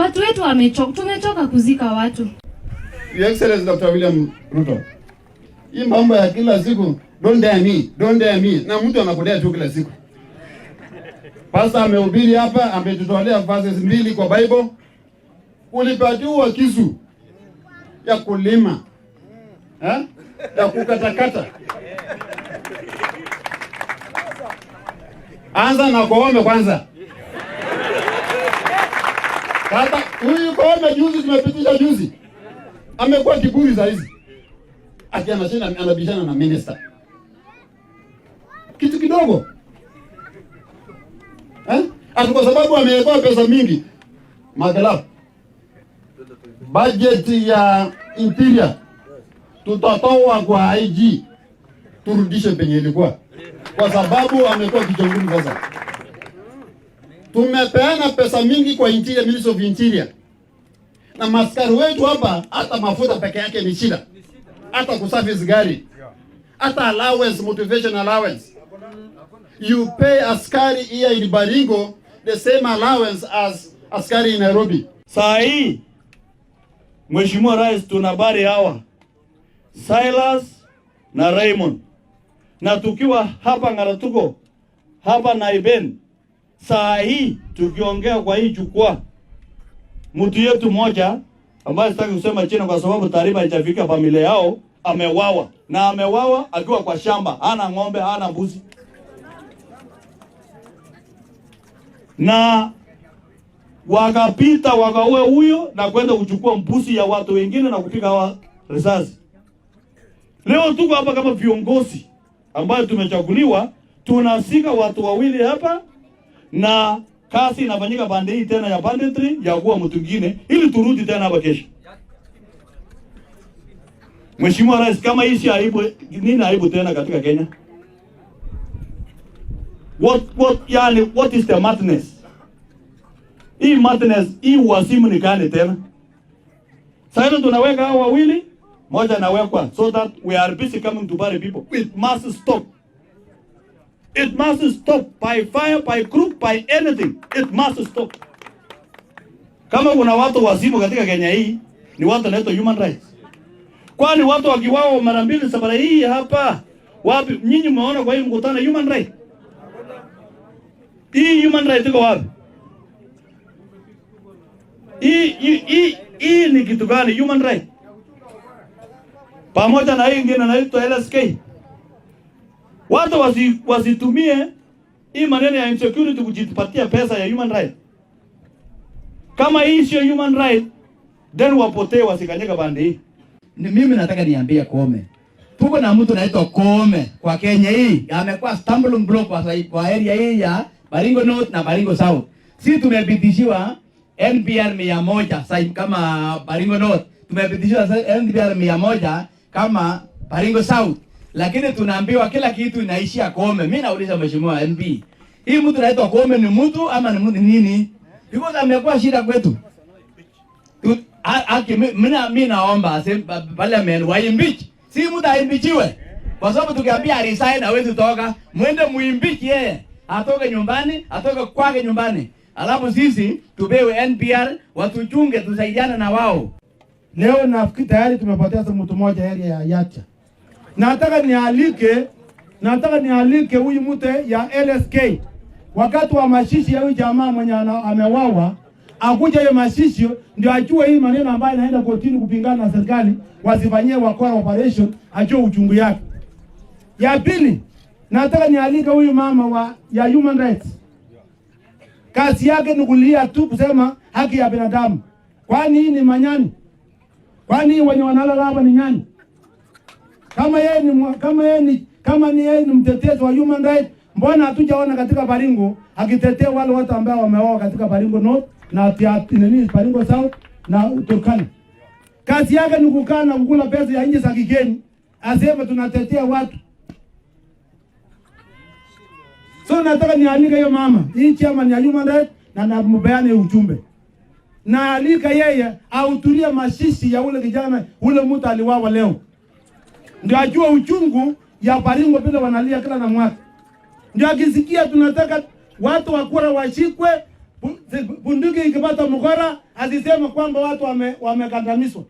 Watu wetu wamechoka, tumechoka kuzika watu. Your Excellency Dr. William Ruto, hii mambo ya kila siku, don't dare me, don't dare me, na mtu anakudare tu kila siku. Pastor amehubiri hapa, ametutolea verses mbili kwa Bible. Ulipatiwa kisu ya kulima, eh? Ya kukatakata. Anza na Koome kwanza. Kata huyu Koome juzi tumepitisha juzi. Amekuwa kiburi saa hizi. Ati anashinda anabishana na minister. Kitu kidogo. Eh? Ati kwa sababu amewekewa pesa mingi. Magalap. Budget ya interior tutatoa kwa IG turudishe penye ilikuwa, kwa sababu amekuwa kichwa ngumu. Sasa tumepeana pesa mingi kwa interior, Ministry of Interior, na maskari wetu hapa, hata mafuta peke yake ni shida, hata kuservice gari, hata allowance, motivation allowance. You pay askari here in Baringo the same allowance as askari in Nairobi. Saa hii Mheshimiwa Rais, tuna habari hawa Silas na Raymond, na tukiwa hapa Ngaratuko hapa Naiben, saa hii tukiongea kwa hii jukwaa, mtu yetu mmoja ambaye sitaki kusema jina kwa sababu taarifa haijafika familia yao, amewawa na amewawa akiwa kwa shamba, hana ng'ombe, hana mbuzi, na wakapita wakaua huyo na kwenda kuchukua mbuzi ya watu wengine na kupiga hawa risasi. Leo tuko hapa kama viongozi ambayo tumechaguliwa, tunasika watu wawili hapa na kazi inafanyika pande hii tena ya banditry ya kuwa mtu mwingine, ili turudi tena hapa kesho. Mheshimiwa Rais, kama hii si aibu, nini aibu tena katika Kenya? What is the madness? Hii madness, hii wasimu ni gani tena? Sasa tunaweka hao wawili, moja anawekwa so that we are busy coming to bury people. It must stop. It must stop by fire, by crook, by anything. It must stop. Kama kuna watu wazimu katika Kenya hii, ni watu wanaitwa human rights. Kwani watu wakiwao mara mbili safari hii hapa, wapi nyinyi mmeona kwa hii mkutano human right? Hii human right iko wapi? Hii ni kitu gani human right? Pamoja na hii ingine inaitwa LSK. Watu wasitumie hii maneno ya insecurity kujipatia pesa ya human right. Kama hii sio human right, then wapotee wasikanyage bandi hii. Ni mimi nataka niambie Koome. Tuko na mtu anaitwa Koome kwa Kenya hii. Amekuwa stumbling block kwa area hii ya Baringo North na Baringo South. Sisi tumepitishiwa NPR 100 sasa kama Baringo North. Tumepitishiwa NPR 100 kama Baringo South. Lakini tunaambiwa kila kitu inaishia Koome. Mimi nauliza Mheshimiwa MP, hii mtu anaitwa Koome ni mtu ama ni mtu nini? Because amekuwa shida kwetu. Mimi naomba parliament waimpeach. Si mtu aimpeachiwe. Kwa sababu tukiambia resign hawezi toka. Mwende muimpeach yeye. Atoke nyumbani, atoke kwake nyumbani. Alafu sisi tupewe NPR, watuchunge, tusaidiane na wao. Leo nafikiri tayari tumepoteza mtu mmoja area ya Yacha. Nataka nialike huyu mtu ya LSK. Wakati wa mashishi ya huyu jamaa mwenye amewawa, akuja hiyo mashishi ndio ajue hii maneno ambayo inaenda kotini kupingana na serikali, wasifanyie wakora operation, ajue uchungu yake. Ya pili, nataka nialike huyu mama ya human rights. Kazi yake ni kulia tu kusema haki ya binadamu. Kwani hii ni manyani? Kwani wenye wanalala hapa ni nyani? Kama yeye ni mwa-, kama yeye ni, kama ni yeye ni mtetezi wa human rights, mbona hatujaona katika Baringo akitetea wale watu ambao wameoa katika Baringo North na nini Baringo South na Turkana? Kazi yake ni kukaa na kukula pesa ya nchi za kigeni, aseme tunatetea watu. So nataka nialike hiyo mama, hii chairman ya human rights, na nampeane ujumbe. Na alika yeye ahudhurie mashishi ya ule kijana, ule mtu aliwawa leo. Ndio ajue uchungu ya Baringo vile wanalia kila na mwaka. Ndio akisikia tunataka watu wa kura washikwe, Bunduki ikipata mkora asiseme kwamba watu wamekandamizwa.